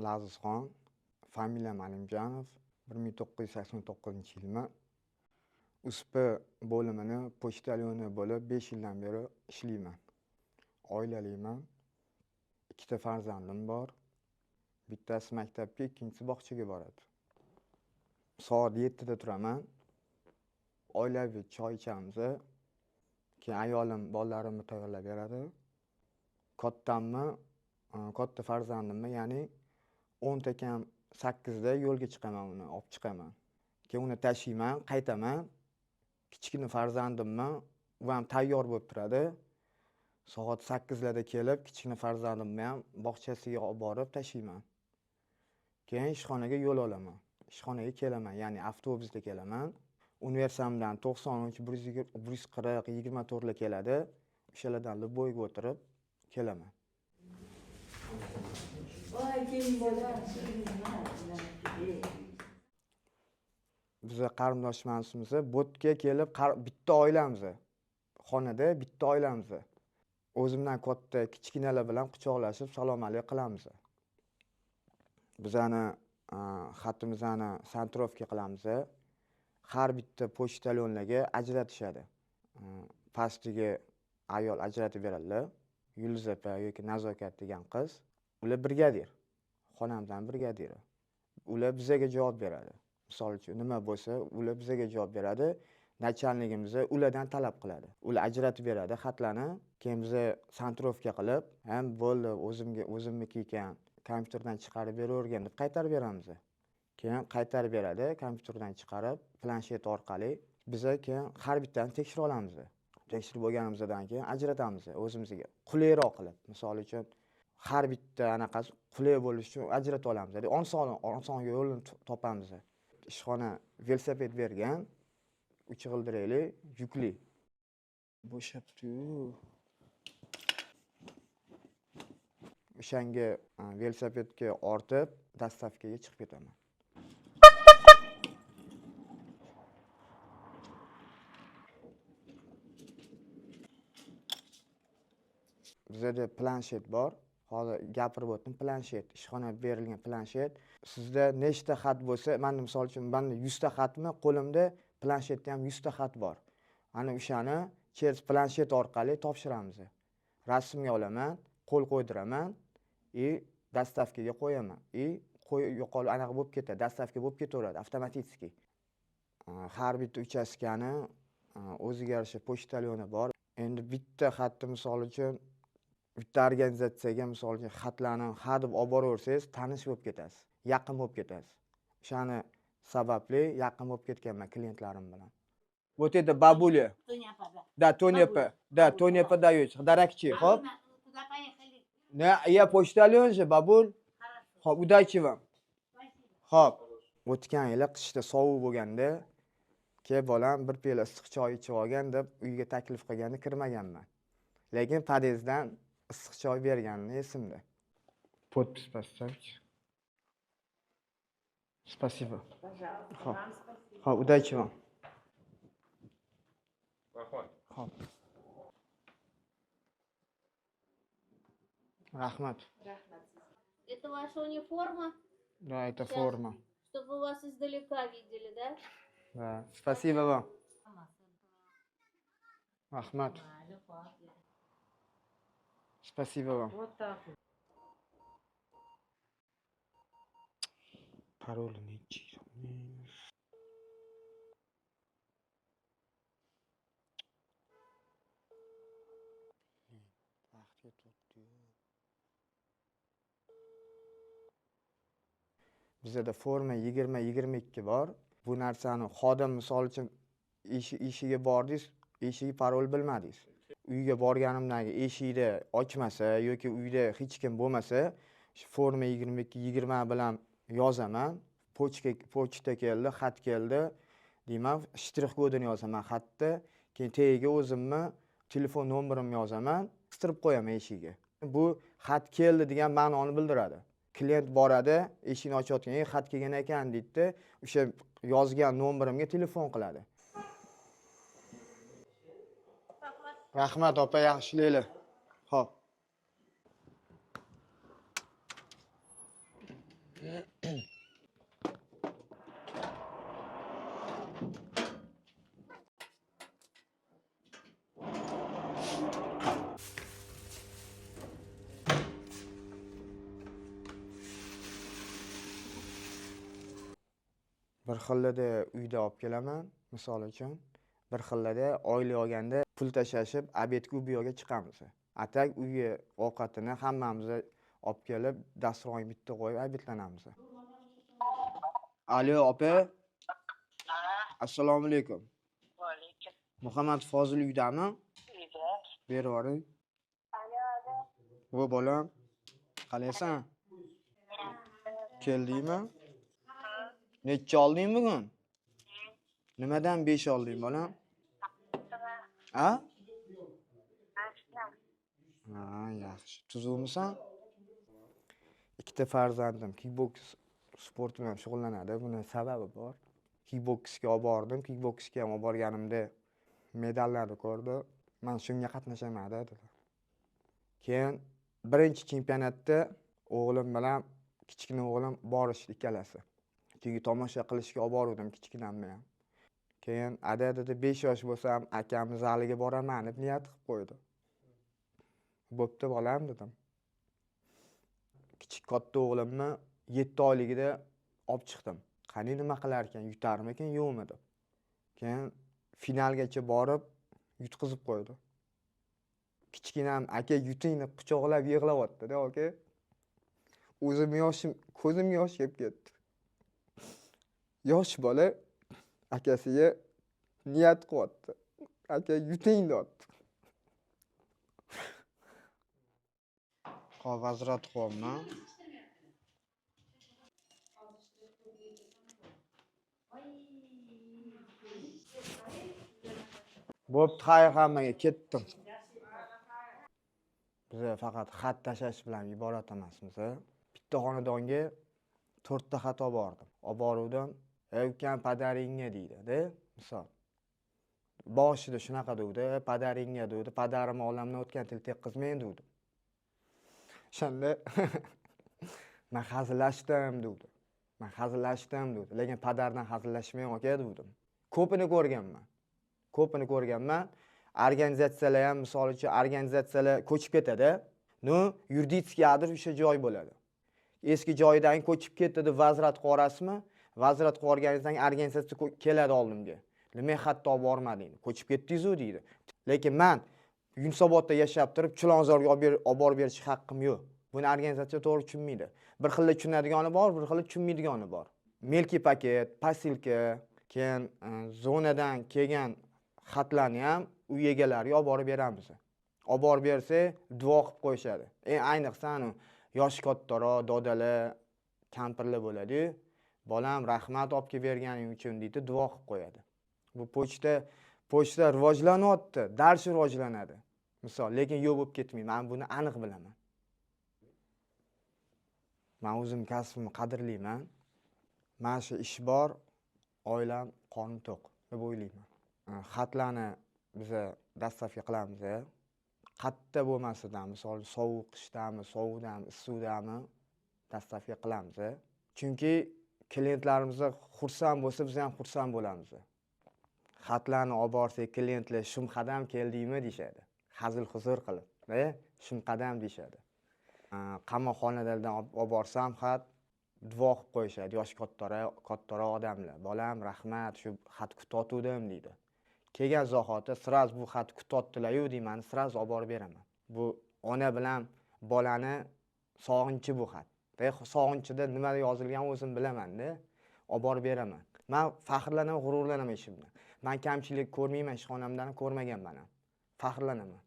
Lazizxon, familiyam Alimjanov, 1989-yilman. USP bo'limini pochtalyoni bo'lib 5 yildan beri ishlayman. Oilaliman. Ikkita farzandim bor. Bittasi maktabga, ikkinchisi bog'chaga boradi. Soat 7 da turaman. Oilaviy choy ichamiz. Keyin ayolim bolalarimni tayyorlab beradi. Kattamni, katta farzandimni, ya'ni 10 ta kam 8 da yo'lga chiqaman, uni olib chiqaman. Keyin uni tashiyman, qaytaman. Kichkina farzandimni, u ham tayyor bo'lib turadi. Soat 8larda kelib, kichkina farzandimni ham bog'chasiga olib borib tashiyman. Keyin ishxonaga yo'l olaman. Ishxonaga kelaman, ya'ni avtobusda kelaman. Universamdan 93, 140, 24 lar keladi. O'shalardan Liboyga o'tirib kelaman. Voy, keling bola. Biz qarindoshmasmiz, bo'tga kelib bitta oilamiz. Xonada bitta oilamiz. O'zimdan katta kichkinalar bilan quchoqlashib salom alik qilamiz. Bizani xatimizni santrovka qilamiz. Har bitta pochtalyonlarga ajratishadi. Pastiga ayol ajratib beradilar. Yulduz opa yoki Nazokat degan qiz. Ular brigadir. Xonamdan brigadiri. Ular bizga javob beradi. Misol uchun nima bo'lsa, ular bizga javob beradi. Nachalnikimiz ulardan talab qiladi. Ular ajratib beradi xatlarni. Keyin biz santrovka qilib, ham bo'ldi, o'zimga o'zimniki ekan, kompyuterdan chiqarib beravergin deb qaytarib beramiz. Keyin qaytarib beradi, kompyuterdan chiqarib, planshet orqali biz keyin har bittasini tekshirib olamiz. Tekshirib bo'lganimizdan keyin ajratamiz o'zimizga, qulayroq qilib. Misol uchun har bitta anaqasi qulay bo'lishi uchun ajratib olamiz. Oson, oson yo'lini topamiz. Ishxona velosiped bergan, 3 g'ildirakli, yukli. Bo'shabdi-yu. O'shanga velosipedga ortib, dastavkaga chiqib ketaman. Bizda planshet bor. Hozir gapirib o'tdim, planshet, ishxona berilgan planshet. Sizda nechta xat bo'lsa, menda misol uchun menda 100 ta xatmi, qo'limda planshetda ham 100 ta xat bor. Ana o'shani через planshet orqali topshiramiz. Rasmga olaman, qo'l qo'ydiraman и dastavkaga qo'yaman. И qo'y yo'qolib anaqa bo'lib ketadi, dastavka bo'lib ketaveradi avtomatik. Har bitta uchastkani o'ziga yarasha pochtalyoni bor. Endi bitta xatni misol uchun bitta organizatsiyaga misol uchun xatlarni ha deb olib boraversangiz, tanish bo'lib ketasiz, yaqin bo'lib ketasiz. O'shani sababli yaqin bo'lib ketganman klientlarim bilan. Вот это бабуля. Тоня opa, да. Да, Тоня opa. Да, Тоня opa даёте. Darakchi, А xo'p? вы куда поехали? Не, я почтальон же, бабуль. Хорошо. Xo'p, удачи вам. Спасибо. Xo'p. O'tgan yili qishda sovuq bo'lganda, kel bolam bir piyola issiq choy ichib olgan deb uyga taklif qilganda kirmaganman. Lekin podyezddan issiq choy berganini esimda. Подпись поставьте. Спасибо. Пожалуйста. Xo'p. Вам спасибо. Xo'p, удачи вам. Rahmat. Xo'p. Rahmat. Это ваша униформа, Да, это Сейчас. форма. чтобы вас издалека видели, да? Да. Спасибо вам. Rahmat. Спасибо вам. Вот так вот. Paroli nechi? Vaqt ketyapti-yu. Bizada forma 20-22 bor. Bu narsani xodim misol uchun eshigiga bordingiz, eshigi parol bilmadingiz. Uyga borganimdan keyin eshikni ochmasa yoki uyda hech kim bo'lmasa, shu forma 22-20 bilan yozaman. Pochta keldi, xat keldi deyman, shtrix kodini yozaman xatda. Keyin tagiga o'zimni telefon nomerimni yozaman, qistirib qo'yaman eshigiga. Bu xat keldi degan ma'noni bildiradi. Klient boradi, eshikni ochayotgan, ey, xat kelgan ekan deydi-da, o'sha yozgan nomerimga telefon qiladi. Rahmat opa, yaxshi ishlanglar. Xo'p. Bir xillada uyda olib kelaman, misol uchun. Bir xillada oylik olganda pul tashlashib, обед ga u bu yoqqa chiqamiz. А так uyga ovqatini hammamiz olib kelib, dasturxonga bitta qo'yib обед lanamiz. Alo, opa. Assalomu alaykum. Alaykum. Muhammad Fozil uydami? Uyda. Berib yuboring. Alo, alo. Vo bolam. Qalaysan? Keldingmi? Necha olding bugun? Nimadan 5 olding bolam? A? Ha, yaxshi. Tuzukmisan? Ikkita farzandim kickboks sporti bilan shug'ullanadi. Buni sababi bor. Kickboksga olib bordim. Kickboksga ham olib borganimda medallarni ko'rdi. Men shunga qatnashaman dedi. Keyin birinchi chempionatda o'g'lim bilan kichkina o'g'lim borishdi ikkalasi. Chunki tomosha qilishga olib boruvdim kichkinamni ham. Keyin ada dedi 5 yosh bo'lsam akamni zaliga boraman deb niyat qilib qo'ydi. Bo'pti bolam dedim. Kichik katta o'g'limni 7 oyligida olib chiqdim. Qani nima qilar ekan, yutarmikin, yo'qmi deb. Keyin finalgacha borib yutqizib qo'ydi. Kichkinam aka yuting deb quchoqlab yig'layapti-da, aka. O'zim yoshim, ko'zim yosh kelib ketdi. Yosh bola akasiga niyat qilyapti. Aka yuting deyapti. Hop, vazrat qilyapman. Bo'pti, xayr hammaga, ketdim. Biz faqat xat tashlash bilan iborat emasmiz. Bitta xonadonga 4 ta xat olib bordim. Olib boruvdim, "Ey ukam, padaringga" deydi-da, misol. Boshida shunaqa degdi, padaringga degdi, padarim olamdan o'tgan til tekkizmang degdi. O'shanda men hazillashdim degdi. Men hazillashdim degdi, lekin padardan hazillashmang aka degdim. Ko'pini ko'rganman. Ko'pini ko'rganman. Organizatsiyalar ham, misol uchun, organizatsiyalar ko'chib ketadi. Ну, юридический адрес o'sha joy bo'ladi. Eski joyidan ko'chib ketdi deb vazrat qilib yuborasizmi? Vazrat qilib yuborganingizdan keyin organizatsiya keladi oldimga. Nima xatni olib bormading? Ko'chib ketdingiz-u deydi. Lekin men Yunusobodda yashab turib Chilonzorga olib borib berish haqqim yo'q. Buni organizatsiya to'g'ri tushunmaydi. Bir xilda tushunadigani bor, bir xilda tushunmaydigani bor. Мелкий paket, posilka, keyin zonadan kelgan xatlarni ham uy egalariga olib borib beramiz. Olib borib bersak, duo qilib qo'yishadi. Ayniqsa anu yoshi kattaroq dodalar, kampirlar bo'ladi-yu, bolam rahmat olib kelib berganing uchun deydi, duo qilib qo'yadi. Bu pochta rivojlanyapti, darsh rivojlanadi. Misol, lekin yo'q bo'lib ketmaydi. Men buni aniq bilaman. Men o'zim kasbimni qadrlayman. Mana shu ish bor, oilam qorni to'q deb o'ylayman. Xatlarni biza доставка qilamiz. Qayerda bo'lmasidan, misol sovuq qishdami, sovuqdami, issiqdami доставка qilamiz. Chunki klientlarimiz xursand bo'lsa, biz ham xursand bo'lamiz. Xatlarni olib borsak, klientlar shumqadam keldingmi deyishadi. Hazil huzur qilib, shumqadam deyishadi. Qamoqxonalardan olib borsam xat duo qilib qo'yishadi, yoshi kattaroq odamlar. Bolam rahmat, shu xat kutotuvdim deydi. Kelgan zahoti sraz bu xat kutotdilar-yu deyman, sraz olib borib beraman. Bu ona bilan bolani sog'inchi bu xat. Sog'inchida nima yozilgan o'zim bilaman-da, olib borib beraman. Men faxrlanaman, g'ururlanaman ishimdan. Men kamchilik ko'rmayman, ishxonamdan ko'rmaganman ham. Faxrlanaman.